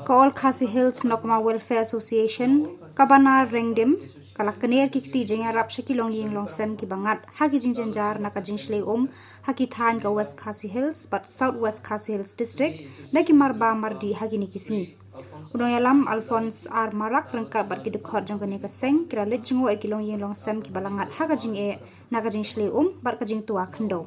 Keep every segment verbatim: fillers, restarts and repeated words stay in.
Ka All Khasi Hills Nokma Welfare Association, ka Banar Rengdim, ka Lakner ki kti jingya rap shaki long ying long sem ki bangat, ha ki jing jenjar na ka jing shle um, ha ki than ka West Khasi Hills, but South West Khasi Hills District, na ki marba mardi ha ki ni ki sngi. Udong yalam Alphonse R Marak rengkat bat ki dukot jong kane ka seng, kira let jingo e ki long ying long sem ki balangat ha ka jing e, na ka jing shle um, bat ka jing tua khendo.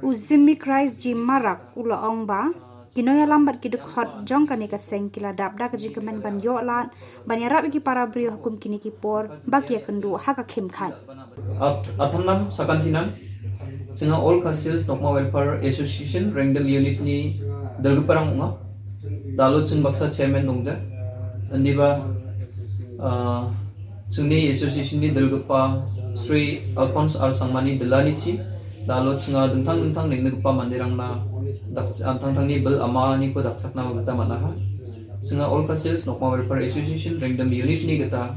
U Zimmi Christ ji Marak ula ong ba, ki nong yalam bat ki dukot jong kane ka seng ki la dap da ka jing kemen ban yo lat, ban yarap ki para brio hukum kini ki por, ba ki ya kendu ha ka khim khat. At-, athamnam sakantinam, chunga All Khasi Hills Nokma Welfare Association Rengdam Unit ni dalgiparang ong·a. Dalo ching baksa chairman dongja. Indiba, ah, chingni association ni dalgipa Sri Alphonse R Sangmani dilanichi dalo chinga dingtang dingtang nengnigipa manderangna dak-, an tangtangni bil amaniko dakchakna gita man·aha. Chunga All Khasi Hills Nokma Welfare Association Rengdam Unit ni gita,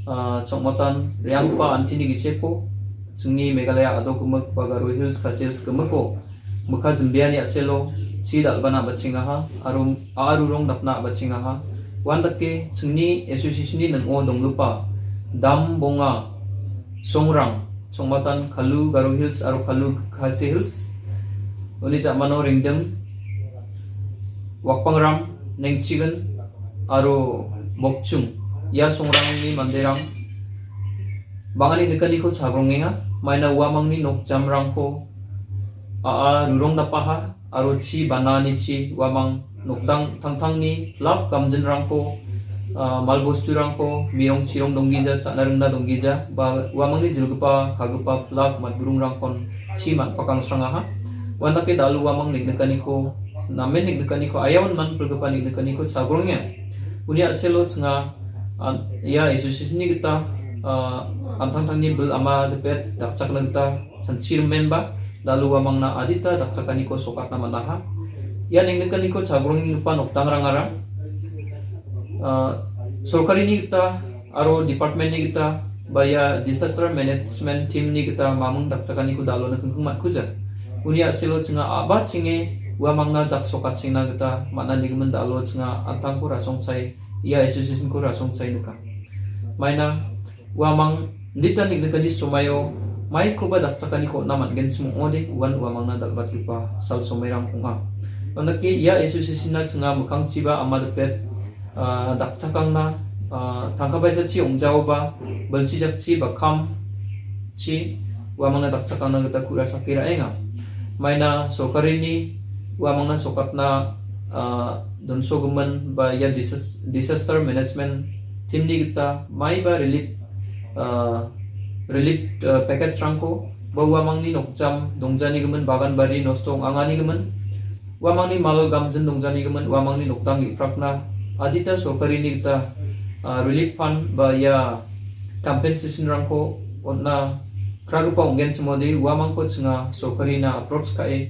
ah, chongmatan re·anggipa antini giseko chingni Meghalaya ado gimik ba Garo Hills Khasi Hills gimiko mikka jimbeani a·selo chi dal·bana a·bachengaha aro a·arurong dapna a·bachengaha. Uandake chingni association ni ning·o donggipa dambonga songrang, chongmatan Kalu Garo Hills aro Kalu Khasi Hills, uni ja·mano Rengdam, Wakpangram, Nengchigan aro Bokchung, ia songrangni manderang bang·a neng·nikaniko chagrongenga. Maina uamangni nokjamrangko a·a rurong dapaha aro chi bananichi uamang nokdang tangtangni lap gamjinrangko, ah, malbosturangko mirong chirong donggija, cha·na ringna donggija, ba uamangni jilgipa, kagipa pilak matburungrangkon chi man·pakangsrangaha. Uandake dal uamang neng·nikaniko, namen neng·nikaniko, aiaon man pilgipa neng·nikaniko chagrongenga. Uni a·selo chinga, an-, ia association-ni gita, ah, an tangtangni bil ama dipet dakchakna gita chanchi rimenba, dal uamangna adita dakchakaniko sokatna man·aha. Ia neng·nikaniko chagrongenggipa nokdangrangara, ah, sorkarini gita aro department-ni gita ba ia disaster management team-ni gita mamung dakchakaniko dalo nikengkeng man·kuja. Uni a·selo chinga a·bachenge uamangna jak sokatchengna gita man·anigimin dalo chinga an tangko rasongchai, ia association-ko rasongchai nika. Maina uamang inditan neng·nikani somaio maikoba dakchakaniko on·na man·genchim ong·ode, uan uamangna dal·batgipa sal somairang ong·a. Uandake ia association-na chinga mikkangchiba ama dipet, ah, dakchakangna, ah, tangka paisachi ong·jaoba, bilchi jakchi ba kamchi uamangna dakchakangna gita ku·ra sake ra·enga. Maina sorkarini uamangna sokatna, ah, donsogimin ba ia disas-, disaster management team-ni gita maiba relief, ah, relief, ah, package-rangko ba uamangni nokjam dongjanigimin, bagan bari nosto ong·anganigimin, uamangni mal gamjin dongjanigimin, uamangni nokdang ge·prakna adita sorkarini gita, ah, relief fund ba ia compensation-rangko on·na kragipa ong·genchimode uamangko chinga sorkarina approach ka·e